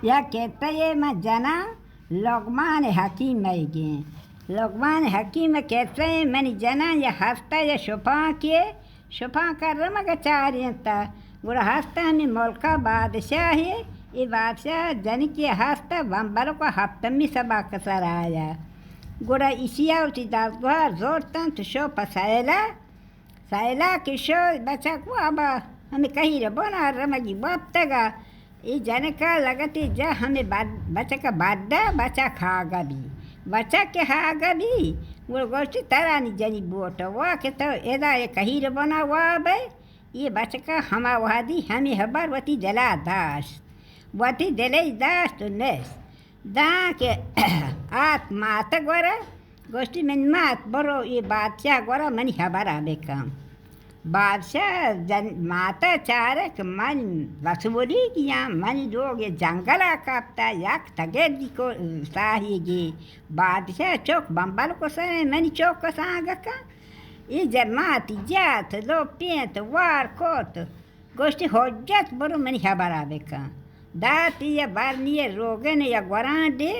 یک کسہ یے من جناں، لقمان حکیم ئیگیں۔ لقمان حکیم ءِ کسہ ایں، منی جناں یا ہستہ یا شپانکے، شپانک ءَ رمگ ءَ چارینتہ۔ گڑا ہستہ ہمے ملک ءِ بادشاہے، اے بادشاہ ءِ جنکے ہستہ، بمبلک ءَ ہپتمی سباک ءِ سر ءَ آیا۔ گڑا ایشی ءَ وتی دزگوہار زرتنت، شو پہ سیل ءَ، سیل ءَ کہ شو، بچک واب ءَ ہمے کہیر ءِ بن ءَ رمگی وپتگ ءَ۔ اے جنک ءَ لگتے جا ہمے بد-، بچک ءَ بڈ ءَ، بچک ہاگ ءَ بی۔ بچک کہ ہاگ ءَ بی، گڑا گوشتی، ترا نی جنی بوٹ ءَ وا کہ تو ادا اے کہیر ءِ بن ءَ واب ئے۔ اے بچک ءَ ہما وہدی ہمے ہبر وتی دل ءَ داشت۔ وتی دل ءَ داشت و نشت۔ داں کہ آتک مات ءِ گور ءَ، گوشتی، منی مات، برو اے بادشاہ ءِ گور ءَ منی ہبر ءَ بکن۔ بادشاہ جن-، مات ءَ چارت کہ من وسولیگی آں، منی لوگ اے جنگل ءَ کپتہ، یک تگردی کو ساہیگی۔ بادشاہ چک بمبل کسریں، منی چک ءَ سانگ کن۔ اے ج-، ماتی جات، لپینت، وار کت۔ گوشتی، حجت، برو منی ہبر ءَ بکن۔ داتی یا برنی ءِ روگن یا گورانڈے،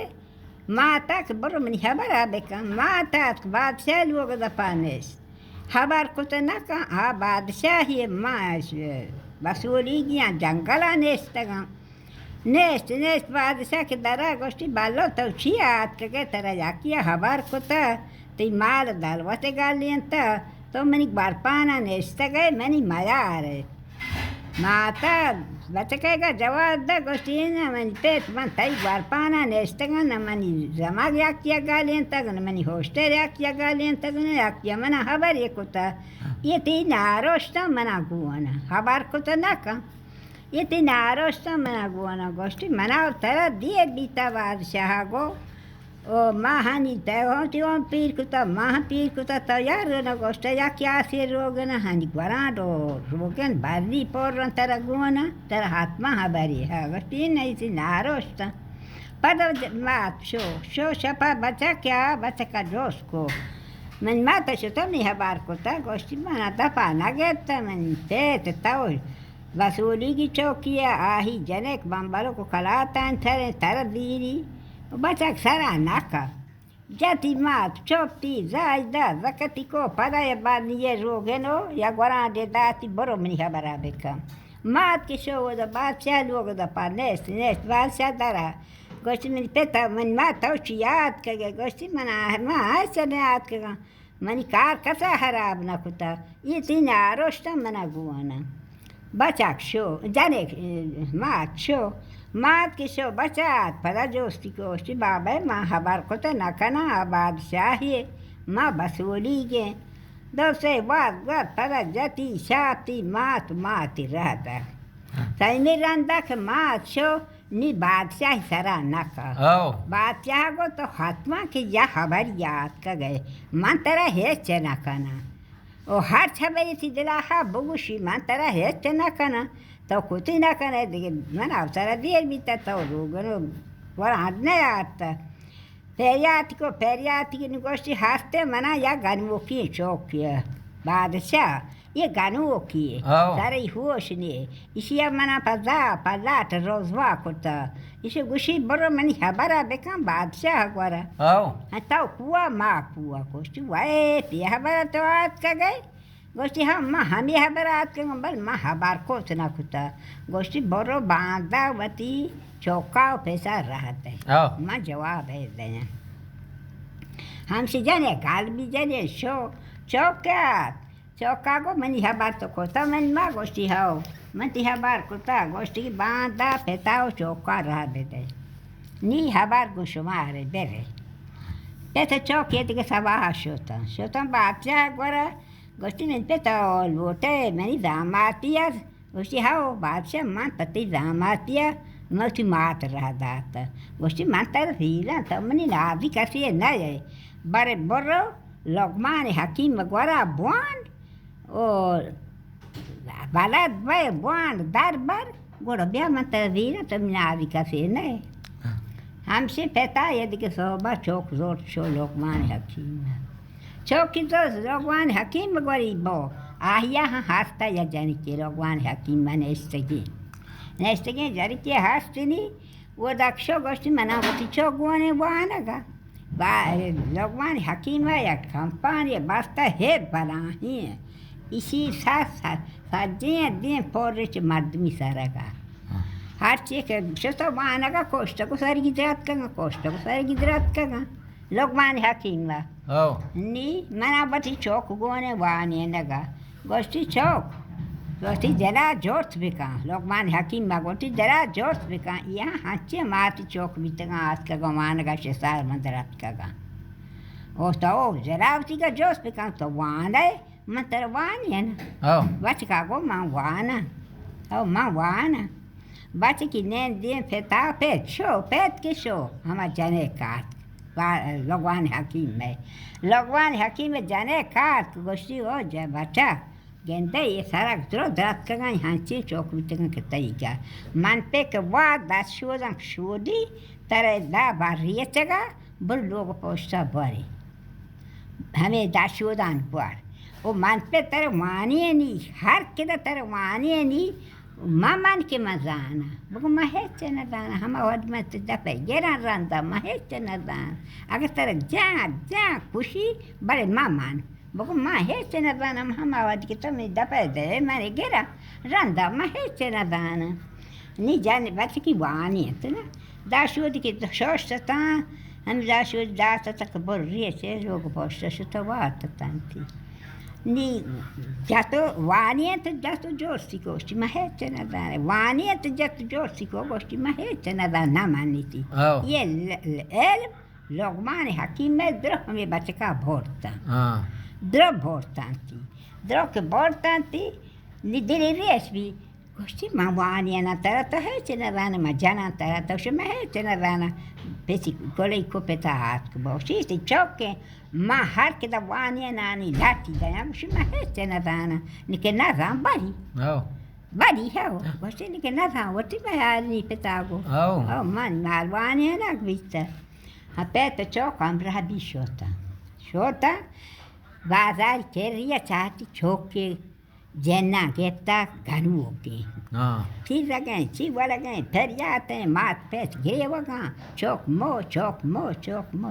مات ءَ کہ برو منی ہبر ءَ بکن۔ مات اتک بادشاہ ءِ لوگ ءِ دپ ءَ نشت۔ ہبر کت نہ کن، آ بادشاہی، ما ش-، بسولیگی آں، جنگل ءَ نشتگ آں۔ نشت، نشت، بادشاہ کہ در ءَ، گوشتی، بلو، تو چیا اتکگ ئے؟ ترا یکے ءَ ہبر کتہ، تئی مال دلوت ءَ گلینتہ، تو منی گورپان ءَ نشتگ ئے، منی میار ئے۔ مات ءَ بچکیگ ءَ جواب دات، گوشتی، نہ منی پت، من تئی گورپان ءَ نشتگ آں، نہ منی زمگ یکے ءَ گلینتگ، نہ منی ہوشتر یکے ءَ گلینتگ، نہ یکے ءَ من ءَ ہبرے کتہ۔ اے تئی نارشتاں من ءَ گون ءَ ہبر کت نہ کن۔ اے تئی نارشتاں من ءَ گون ءَ۔ گوشتی، من ءَ ترا دیر بیتہ بادشاہ ءَ گوں۔ او ما ہنی تئی ہوں، تئی ہوں پیر کتہ، ما ہم پیر کتہ، تو یار نہ گوشتہ، یک یاسے روگن ءَ ہنی گورانڈ و روگن بری پر انت ترا گون ءَ، ترا حتما ہبرے۔ ہا، گوشتی، نہ، ایشی نارشتاں۔ پدا ج-، مات شو، شو شپ ءَ بچک ءَ، بچک ءَ جست کو۔ من مات ءَ شتہ، منی ہبر کتہ، گوشتی، من ءَ دپ ءَ نہ گپتہ، منی پت، تو بسولیگی چوکی ءَ، آہی جنک بمبلک و کلاتانی تریں تر دیری و بچک سرا نکا۔ جتی مات چپتی، زاج دا، زکتی کو، پدا یا بانی یا روگن و یا گورانڈے داتی، برو منی ہبرا بکن۔ مات کہ شو و دا بادشاہ لوگ دا پا نشت، نشت بادشاہ درا۔ گوشتی، منی پتا، منی مات، تو چی یاد کگے؟ گوشتی، من آ-، من ہچ نیاد کگاں۔ منی کار کسا ہراب نہ کتہ، اے تئی نارشتاں منا گون ءَ۔ بچک شو، جنک، مات شو، مات کہ شو بچات، پدا جستی کو، گوشتی، بابا، ما ہبر کتہ نہ کناں، آ بادشاہے، ما بسولیگیں۔ دو سے وت گوت، پدا جتی، شاتی، مات، ماتی رہ دہ۔ سیمی رندا کہ مات شو، نی بادشاہ سرا نکا۔ او۔ بادشاہ گو تو حتما کہ یا ہبر یاد کگئے، من ترا ہچ نہ کناں۔ او ہر چھ بری تی دلا ہا بگوشی، من ترا ہچ نہ کناں۔ تو کتی نہ کنے، دگہ من او سرا دیر بیتا، تو روگن و ورانڈ نیارتا۔ پریاتی کو، پریاتی کو، نی گوشتی، ہستے منا یا گنوکی چوکی۔ بادشاہ، یہ گنوکی، آؤ۔ سر ای ہوش نی۔ ایشی ءَ منا پہ زا، پہ لاٹ رزوا کتہ۔ ایشی گوشی، برو منی ہبرا بکن بادشاہ گورا۔ آؤ۔ ہاں، تو کوا، ما کوا؟ گوشتی، وے، پی ہبرا تو آتکگئے؟ گوشتی، ہاں، ما ہمی ہبرا آتکگاں، بل ما ہبر کت نہ کتہ۔ گوشتی، برو باندا وتی چوکا و پسا رہ دئے۔ آؤ۔ ما جواب ئے دیاں۔ ہمشی جنے، گل بی جنے، شو، چوکات۔ چوکا گو، منی ہبر تو کتہ، منی ما؟ گوشتی، ہو، من تی ہبر کتہ۔ گوشتی، باندا پتا و چوکا رہ بدئے۔ نی ہبر گو شمارے، برے۔ پت چوکی دگہ سباہ شتاں۔ شتاں بادشاہ گورا، گوشتی، من پتا لوٹے، منی زاماتی است۔ گوشتی، ہو بادشاہ، من پہ تئی زاماتی ءَ من وتی مات ءَ راہ داتہ۔ گوشتی، من ترا زیراں، تو منی نازی کسے نہ ئے۔ برے برو لقمان حکیم ءِ گورا بوان، او بلد بئے بوان در بر، گڑا بیا من ترا زیراں، تو منی نازی کسے نہ ئے۔ ہمشی پتا یہ دگہ صحبا چوک زرت شو لقمان حکیم ءَ۔ چوکی تو لقمان حکیم گوری بو۔ آہیا ہاں ہستہ یا جنکے لقمان حکیم ءَ نشتگی۔ نشتگی جنکے ہستنی۔ اودا کشو گوشتی، منا وتی چوک گونے وانگا۔ با-، لقمان حکیم ءَ یک کمپانی بستہ ہے بلاہیں۔ ایشی سر سر سجیں دیم پورش مردمی سرگا۔ ہاں۔ ہرچی کہ شتو وانگا کشتگ و سرگی دراتکگا، کشتگ و سرگی دراتکگا۔ لقمان حکیم ءَ۔ او۔ نی منا وتی چوک گونے وانینگا۔ گوشتی، چوک، گوشتی، دلا جرت بکن۔ لقمان حکیم ءَ گوشتی، دلا جرت بکن۔ یہ ہنچیں ماتی چوک بیتگاں، آتکگاں وانگا، شہ سال من دراتکگاں۔ او تو دلا وتی گا جرت بکن، تو وانئے، من ترا وانین۔ او۔ بچکا گو من واناں۔ او من واناں۔ بچکی نین دیم پتا پت شو، پت کہ شو، ہما جنے کات۔ با-، لقمان حکیم ءَ۔ لقمان حکیم ءَ جنے کات، گوشتی، او جا بچا، گندے یہ سرک درو دراتکگاں، ہنچیں چوک بیتگاں کہ تئی گا۔ من پہ کہ وا دست شوداں شودی، ترے دا بار ریچگا، بر لوگ پوشتا باری۔ ہمے داشودان بوار۔ او من پہ تر وانینی، ہر کدا تر وانینی، ما من کہ من زاناں۔ بگو من ہچ نہ زاناں، ہما وھد من تو دپے گراں رندا من ہچ نہ زاناں۔ اگہ تر جان، جان کشی، بلے ما من۔ بگو من ہچ نہ زاناں، ہما وھد کہ تو منی دپے دے، من گراں رندا من ہچ نہ زاناں۔ نی جان بچکی وانی انت نا۔ داشودی کہ شوش تتاں، ہم داشودی دات تک بر ریچے لوگ پوشت شت وات تنتی۔ نی جتو وانی انت جتو جوڑ سی گوشتی، من ہچ نہ زاناں۔ وانی انت جتو جوڑ سی کو گوشتی، من ہچ نہ زاناں، نہ منیتی۔ او۔ یہ ل-، ل-، علم لقمان حکیم ءَ درو ہمے بچکا بورتاں۔ ہاں۔ درو بورتانتی۔ درو کہ بورتانتی، نی دلی ریش بی۔ گوشتی، من وانیناں ترا، تو ہچ نہ زانئے، من جناں ترا، تو گوشی من ہچ نہ زاناں۔ پسی گلئی کو پتا آتک، گوشتی، تئی چوکیں، من ہر کدا وانینانی لٹی دیاں، گوشی من ہچ نہ زاناں، نی کہ نہ زان بری۔ او۔ بری ہو۔ گوشتی، نی کہ نہ زان، وتی بیال نی پتا گو۔ او۔ او، من مال وانینگ بیتا۔ ہاں، پت چوک ہمراہ بی شوتا۔ شوتا، بازار کریا چاہتی چوکے جناں گپتگ گنوکیں۔ ہاں۔ چیزگیں، چی ولگیں، پریاتیں، مات پت گریوگاں، چوک مو، چوک مو، چوک مو۔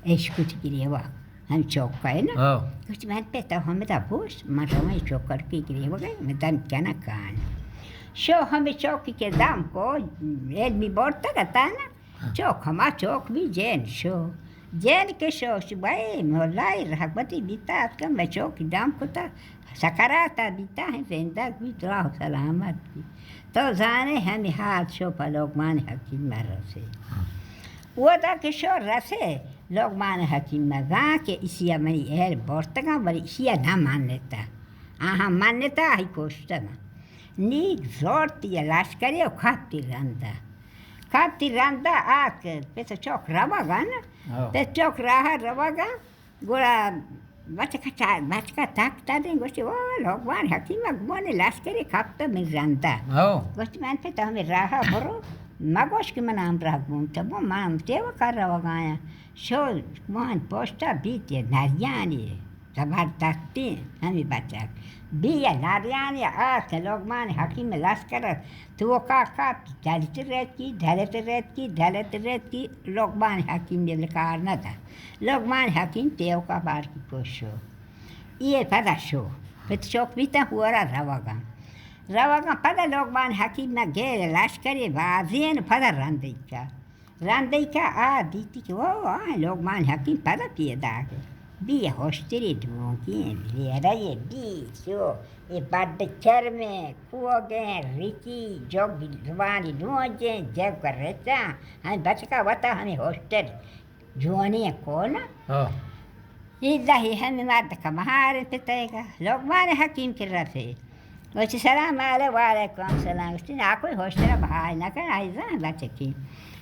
اشکت گریوگ۔ ہم چوک ہے نا۔ ہاں۔ کچھ من پہ تو ہمدا بوش، من رویں چوکر کی گریوگیں، من دم کنا کان۔ شو ہمیں چوکی کے دم کو، علمی بورتگ اتانا۔ چوک ہما چوک بی جین شو۔ جین کہ شو، شو بھائی مولای رحمتی بیتا اتکا، مئے چوک دم کتا، سکراتا بیتا ہیں، زندگ بی، دعا و سلامت بی۔ تو زانے ہمیں حال شو پہ لقمان حکیم مرسے۔ اودا کہ شو رسے، لقمان حکیم مزان کہ اسی منی اہل بورتگاں، بلے اسی نہ مانتا۔ آہاں مانتا، آئی کشتگاں۔ نی زورتی لشکری و کپتی رندا۔ کپتی رندا آتک، پت چوک روگا نا۔ ہاں۔ پت چوک راہ روگا، گڑا بچکا چا-، بچکا تک تدیں، گوشتی، او لوگوان حکیم گمانی لشکری کپتا من رندا۔ ہاں۔ گوشتی، من پت ہمیں راہ برو، مگوش کہ من ہمراہ گون تو بو، من ہم تیوکا روگایاں۔ شو گمان پشتا بیت نریانی۔ زبردستیں ہمے بچک۔ بی ء نریانی آس کہ لقمان حکیم لشکر ء توکا کپت، دلت ریتکی، دلت ریتکی، دلت ریتکی، لقمان حکیم ء لکار نہ دات۔ لقمان حکیم تیوکا بارکی کشو۔ اے پدا شو۔ پت چوک بیتاں ہورا روگاں۔ روگاں پدا لقمان حکیم ء گیر لشکرے بازین پدا رندیکا۔ رندیکا آ دیتی کہ او، آ لقمان حکیم پدا پیداک۔ بی ہشتری ڈونکیں لیرہ بی شو، اے بڈ چرمیں، کوگیں، ریچی، جوگ زبانی لونجیں، جوگ رچاں، ہمیں بچکا وتا ہمیں ہشتر جوانی کون۔ ہاں۔ اے دہی ہمیں مرد کا مہاریں پتیگا۔ لقمان حکیم کہ رسے۔ گوشتی، سلام علیکم۔ وعلیکم السلام۔ گوشتی، ناکوئی ہشترا بہائی نکن، آئی زن بچکی۔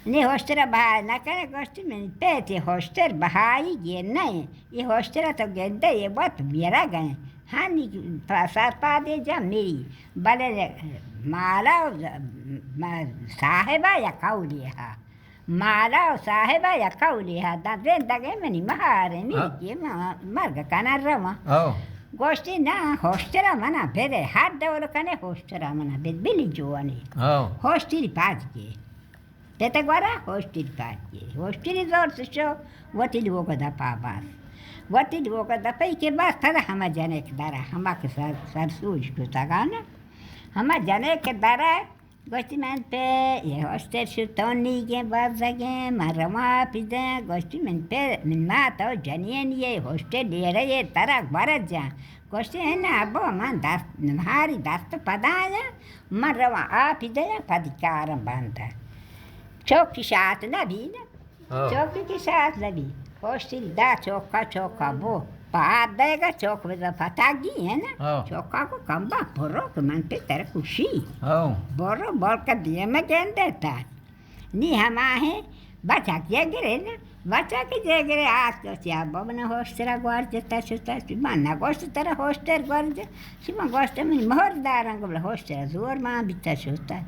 نی ہشترا بہائی نکن، گوشتی، من پیتی ہشتر بہائی گیر نئیں۔ یہ ہشترا تو گندے، یہ وت میرا گئے۔ ہنی سرپادے جا میری۔ بلے مالا و ز-، م-، صاحبا یا قولی ہا۔ مالا و صاحبا یک قولی ہا، داں زندگیں منی مہاریں، ہاں۔ میتی م-، مرگ کنن رواں۔ ہو۔ گوشتی، نا، ہشترا منا بدے، ہر ڈول کنے ہشترا منا بدے، بلی جوانی۔ ہو۔ ہشتری پاج کے۔ پت گورا ہوشتری پاتی، ہوشتری زور سشو، وتی لوگ دپا باز۔ وتی لوگ دپا ای کہ باز تدا ہما جنک درا، ہما کہ سر، سر سوج کتگانا، ہما جنک درا گوشتی، من پہ یہ ہوشتر شتون نیگیں بازگیں، من رواں پیدیں، گوشتی، من پہ، من مات و جنین یہ ہوشتر لیڑہ یہ ترا گورا جان۔ گوشتی، اے نہ ابا، من دست، مہاری دست پدایا، من رواں آپی دیاں، پدی کارم بندہ۔ چوکی شات نبی نا۔ ہاں۔ چوکی کی شات نبی۔ ہوشتری دا چوکا، چوکا بو۔ پا آپ دیگا چوک بزا پتاگی ہے نا۔ ہاں۔ چوکا کو کمبا برو کہ من پہ تر کشی۔ ہاں۔ برو بول کا دیما گندے تا۔ نی ہماہیں بچک جگرے نا، بچک جگرے آتک، گوشتی، ابا من ہوشترا گور جتا شتا، من نگوشت ترا ہوشتر گور جتا، شما گوشت من مہر دارن، گو بلے ہوشترا زور من بیتا شتا۔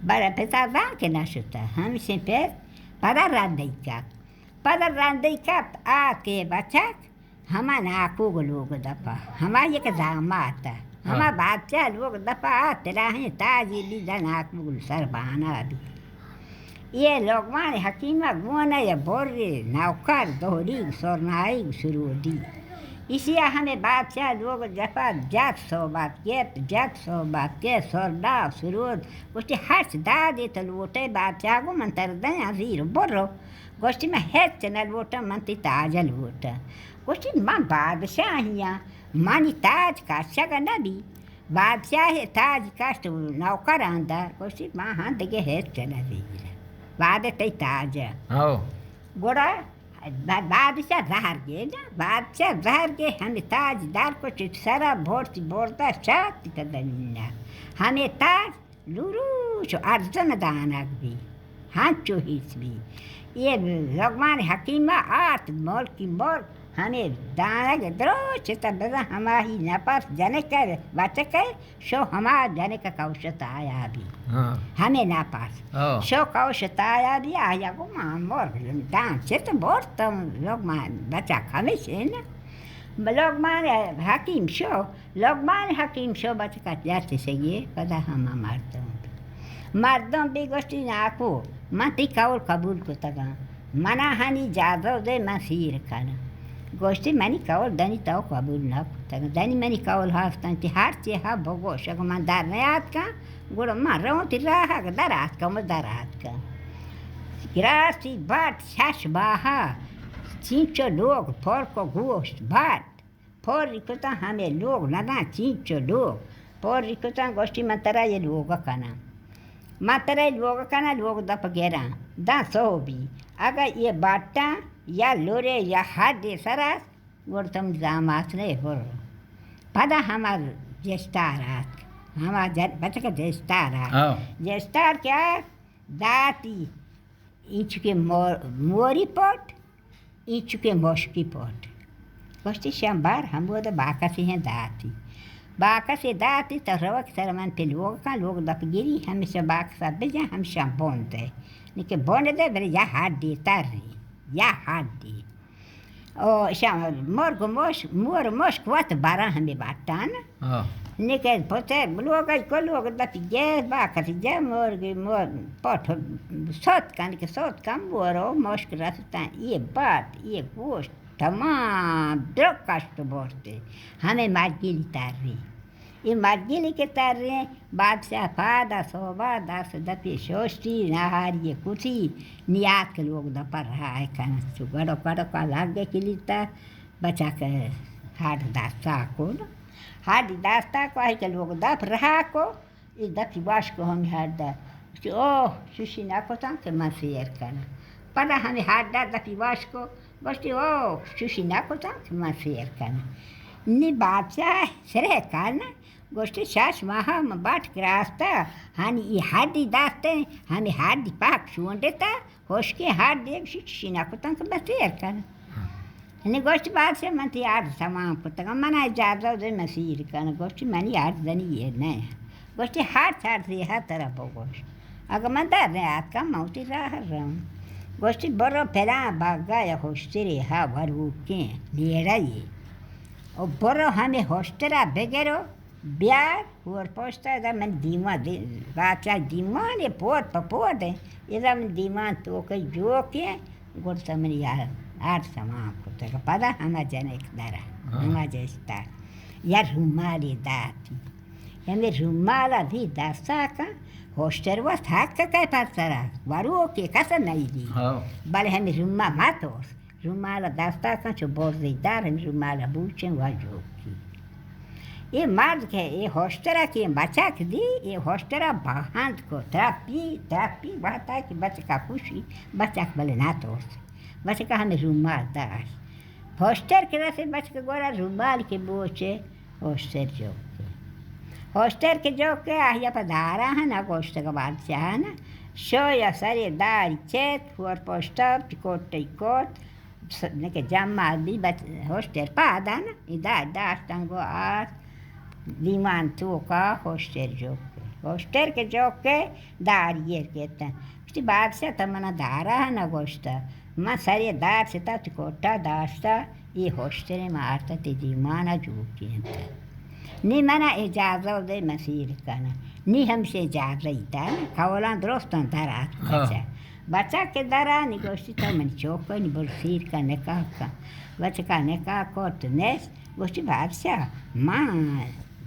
بلے پتا زان کہ نشتا، ہمشیں پت پدا رندی کپت۔ پدا رندی کپت، آتک بچک، ہما ناکوگ لوگ دپا، ہما یک زامات ء، ہما ہاں۔ بادشاہ لوگ دپا آ تلاہیں تاجی بی دا ناکوگ سر بانا بی۔ یہ لوگمان حکیمہ گون ء یہ بری نوکر دوریگ سرنائیگ سرودی۔ اسی ء ہمیں بادشاہ لوگ دپا جت صحبت گپت، جت صحبت گپت، سرنا سرود۔ گوشتی ہرچ دادی تو لوٹے بادشاہ گو من تر دیں زیر برو۔ گوشتی من ہچ نہ لوٹاں، من تی تاج لوٹاں۔ گوشتی، من بادشاہی آں، منی تاج کشگ نہ بی۔ بادشاہ تاج کشت و نوکران دار۔ گوشتی، من ہاں دگہ ہچ نہ زیرم۔ وعدہ تئی تاج۔ ہو۔ گڑا با-، بادشاہ زہر گے نا، بادشاہ زہر گے ہمیں تاج دار کو چٹ سرا بورتی بورتا شات تا زمین نا۔ ہمیں تاج لوروچ و ارزن دانگ بی، ہنچو ہیچ بی۔ یہ لقمان حکیمہ آت ملکی ملک ہمیں دانگ دروچ تا بزن ہماہی نپس جنک بچک شو ہما جنک کوشت آیا بی۔ ہاں۔ ہمیں نپس۔ ہاں۔ شو کوشت آیا بی آیا گو ما مرگ دان چت برتم لقمان بچک ہمیشین۔ لقمان حکیم شو لقمان حکیم شو بچکت جت سگی پدا ہما مردم بی۔ مردم بی گوشتی، ناکو، من تی قول قبول کتگاں۔ منا ہنی جازو دے، من سیر کناں۔ گوشتی، منی قول دنی تو قبول نہ کتگ۔ دنی منی قول ہستن تی ہر چی ہا بگوش۔ اگہ من در نیاتکاں، گڑا من رون تی راہ، اگہ در آتکاں، من در آتکاں۔ گراستی بٹ شش باہا، چینچو لوگ پر کو گوشت بٹ۔ پوری کتاں ہمے لوگ نداں چینچو لوگ۔ پوری کتاں گوشتی، من ترا یہ لوگ کناں۔ من ترا یہ لوگ کناں، لوگ دپ گراں۔ داں سہبی۔ اگہ یہ باٹاں یا لورے یا ہڈے سر است، گڑ تم زامات نے بر۔ پدا ہما جشتار آتک۔ ہما جن-، بچک جشتار آتک۔ ہاں۔ جشتار کیا داتی؟ اینچکیں مور-، موری پٹ، اینچکیں مشکی پٹ۔ گوشتی، شاں بار ہمود باکسی ہیں داتی۔ باکسی داتی تو روک سر من پہ لوگ کن، لوگ دپ گری، ہمیشہ باکسا بجن، ہمیشہ بون دے۔ نکہ بون دے، بلے یا ہڈی تری، یا ہڈی۔ او، شاں مرگ و مش-، مور و مشک وت براں ہمے باٹان۔ ہاں۔ نکہ پتر لوگ ء کو لوگ دپی گیس با کسی جا مرگ مور پٹ سوت کن کہ سوت کن بورو مشک رستن یہ بات یہ گوشت تمام درک کشت و برتے۔ ہمے مرگیلی تری۔ اے مرگیلی کہ تریں بادشاہ پادا صوبہ دست دپی شوشتی نہاری کتی نیات کہ لوگ دپر رہا کنت چو گڑو گڑو کا لگے کلیتا بچک ہاڈ دستا کن۔ ہاڈی دستا کو آئی کہ لوگ دپ رہا کو، ای دپی واش کو ہمی ہاڈ دا۔ گوشتی، اوہ، چوشی نکتاں کہ من سیر کناں۔ پدا ہمی ہاڈ دا دپی واش کو، گوشتی، اوہ، چوشی نکتاں کہ من سیر کناں۔ نی بادشاہ سرے کن، گوشتی، شش ماہ من بٹ گراستا، ہنی ای ہاڈی دستیں، ہمی ہاڈی پاک شونڈتا، ہشکیں ہر دیگ شی چشی نکتن کہ بس سیر کن۔ نی گوشت، بادشاہ، من تی عرض تمام کتگم، من اجازہ دے من سیر کن۔ گوشت، منی عرض دنی یہ نہ۔ گوشت، ہر چار سی ہر طرف بگوش۔ اگہ من در نیاتکم، من وتی راہ رم۔ گوشت، برو پلان باگا یا خوشتری ہا وروکیں نیڑہ یہ۔ و برو ہمیں ہوشترا بگرو، بیار، ہور پشت ءَ ادا من دیوان، دی-، بادشاہ دیوان ءَ پود پہ پود ءَ، ادا من دیوان توک ءَ جوک ءَ، گڑا تو منی یار آرت سما کتگ۔ پدا ہما جنک در ءَ، ہاں۔ ہما جستا یا رومالے داتی۔ ہمے رومال ءَ دی دستا کن، ہوشتر وت حق کئے پر سرا، وروکے کس نہ دی۔ ہاں۔ بلے ہمے رومال مہ ترس۔ رومال ءَ دستا کن چو برزی دار، ہمے رومال ءَ بوچیں وا جوکی۔ اے مرد کہ اے ہوشترا کہ بچک دی، اے ہوشترا باہند کو ترپی، ترپی وہدا کہ بچکا کشی، بچک بلے نہ ترس۔ بچکا ہمے رومال داشت۔ ہوشتر کہ رسے بچک گورا رومال کہ بوچے، ہوشتر جوک ءَ۔ ہوشتر کہ جوک ءَ، آہیا پہ دارا ہن نہ گوشتگ بادشاہ نا۔ شو یا سرے داری چیت، ہور پشتا، چکوٹی کوت، س-، نکہ جمع بی بچ-، ہوشتر پادا نا، ای دار داشتن گو آس، دیوان توکا ہوشتر جوک ءَ۔ ہوشتر کہ جوک ءَ، داری ایر گیتن۔ گوشتی، بادشاہ، تو منا دارا نہ گوشتہ۔ من سرے دار شتا، چکوٹا داشتہ، اے ہوشتریں مارتا تی دیوانا جوکینتہ۔ نی منا اجازہ دے، من سیر کناں۔ نی ہمشے اجازہ ای دانا، قولاں درستاں در آت ہاں۔ بچا۔ بچا کہ در آ، نی گوشتی، تو منی چوک ءَ، نی برو سیر کن، نکاح کن۔ بچکا نکاح کرت، نشت۔ گوشتی، بادشاہ، من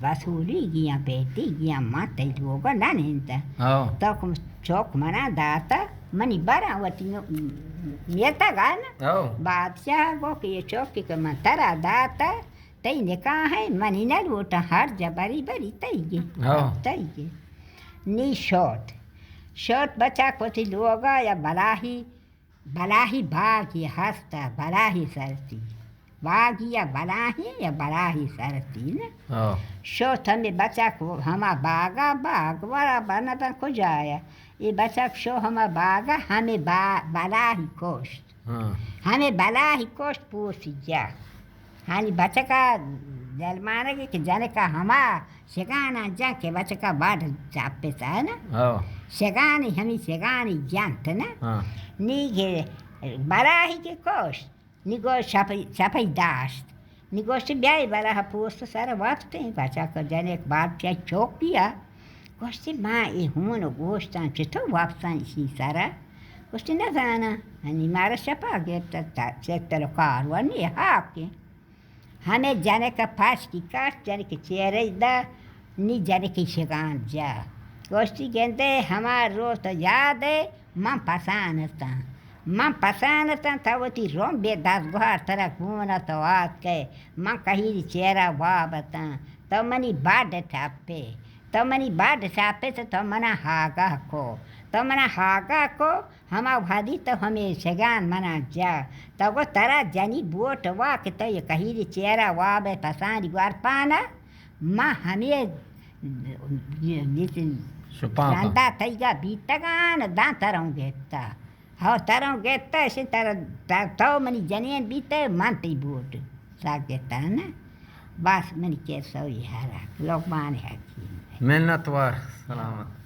وسولی گیاں، بیتی گیاں، من تئی لوگا نہ ننداں۔ ہو۔ تو کم چوک منا داتا، منی براں وتی نو-، میتگا نا۔ ہو۔ بادشاہ گو کہ یہ چوکی کہ من ترا داتا، تئی نکاح ہے، منی نہ لوٹاں، ہر جا بری بری تئی گے۔ ہو۔ تئی گے۔ نی شوت۔ شوت بچا کتی لوگا یا بلاہی بلاہی باگے ہست ء بلاہی سرتی۔ باگی یا بلاہیں یا بلاہی سرتی نہ۔ ہاں۔ شوت ہمے بچک ہما باگا، باگ ورا بندن کجایا؟ اے بچک شو ہما باگا ہمے با-، بلاہی کشت۔ ہاں۔ ہمے بلاہی کشت پوسی جا۔ ہانی بچکا دلمانگی کہ جنکا ہما شگاناں جنت کہ بچکا بڈ چاپتہ نہ۔ ہو۔ شگانی ہمی شگانی جنت نہ۔ ہاں۔ نی کہ بلاہی کہ کشت، نی گو شپئی، شپئی داشت۔ نی گوشت، بیائے بلاہ پوست سر وپتیں، بچکا جنک بادشاہ چوکیا۔ گوشتی، ما اے ہون و گوشتاں چطور وپساں اشی سرا؟ گوشتی، نزاناں۔ ہنی مارا شپا گپت، تا چتل و کاروانی ہاکیں۔ ہمے جنک پشکی کشت، جنک چیرے دا، نی جنکی شگان جا۔ گوشتی، گندے ہما روز تو یاد ہے، من پسان اتاں۔ من پسان اتاں، تو وتی رمبے دزگوہار ترا گون ات و آتکئے۔ من کہیری چیرا واب اتاں۔ تو منی بڈ ٹپے۔ تو منی بڈ ٹپے تو، تو منا آگاہ کو۔ تو منا آگاہ کو، ہما وہدی تو ہمے شگان منا جا۔ تو گو ترا جنی بوٹ وا کہ تو یہ کہیری چیرا واب پسانی گوار پانا۔ ما ہمے شپانک۔ رندا تئیگا بیتگان داں تروں گپتا۔ ہو تروں گپتا، اشی تر-، تر-، تو منی جنین بیتے، من تئی بوٹ ساگ گپتا نا۔ بس منی کسہ و یہ ہرا، لقمان حکیم۔ منت وار، سلامت۔